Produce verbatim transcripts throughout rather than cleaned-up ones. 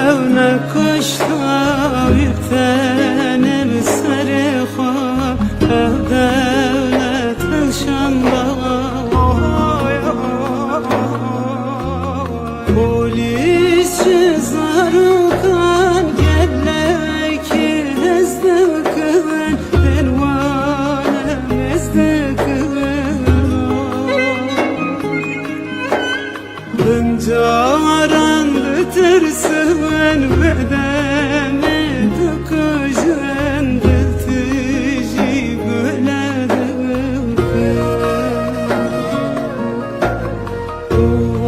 Ew nekuşta wî tenê bi serê xwe, ev dewlet hilşanda. Polîs ji zarokan gelekî hez dikin, bên wan hez dikin. Bin caran ditirsin, bi demê dikujin, dil tijî gule dikin.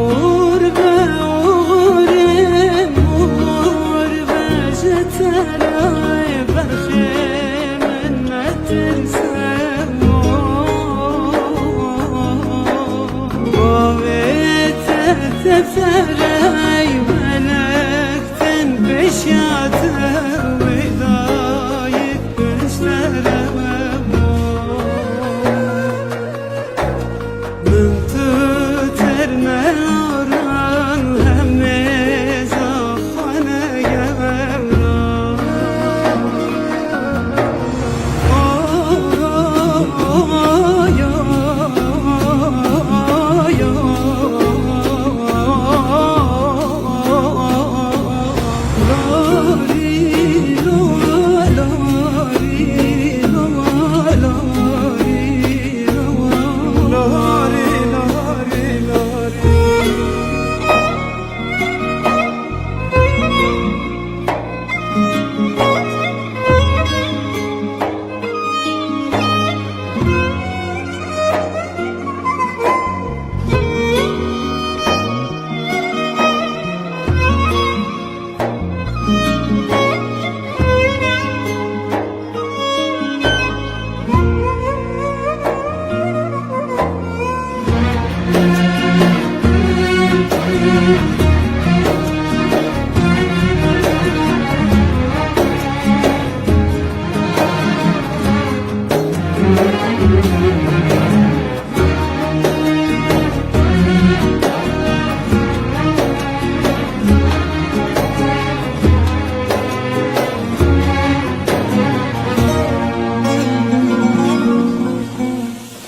Oxir be, oxirê, oxir be, ji te re berxê min metirse. Bavê te, te, te rey melek tên pêşiya te, wê dayik pişt te re. Min tu têr nearan, hemêza xwe negewran.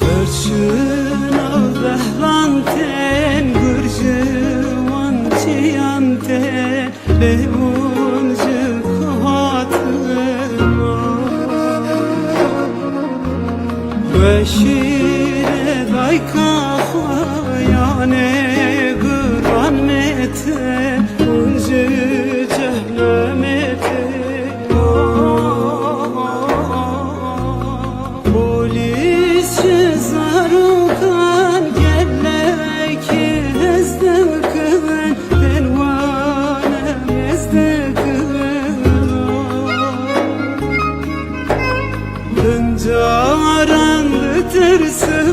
Birçîna dehlan tên, gur ji wan çiyan tên, lê hûn ji ku hatin? Weşîrê dayka xwe, yanê guran mêtin, hûn ji cehnemê tên. Polîs ji zarokan gelekî hez dikin, bên wan hez dikin. Bin caran ditirsin,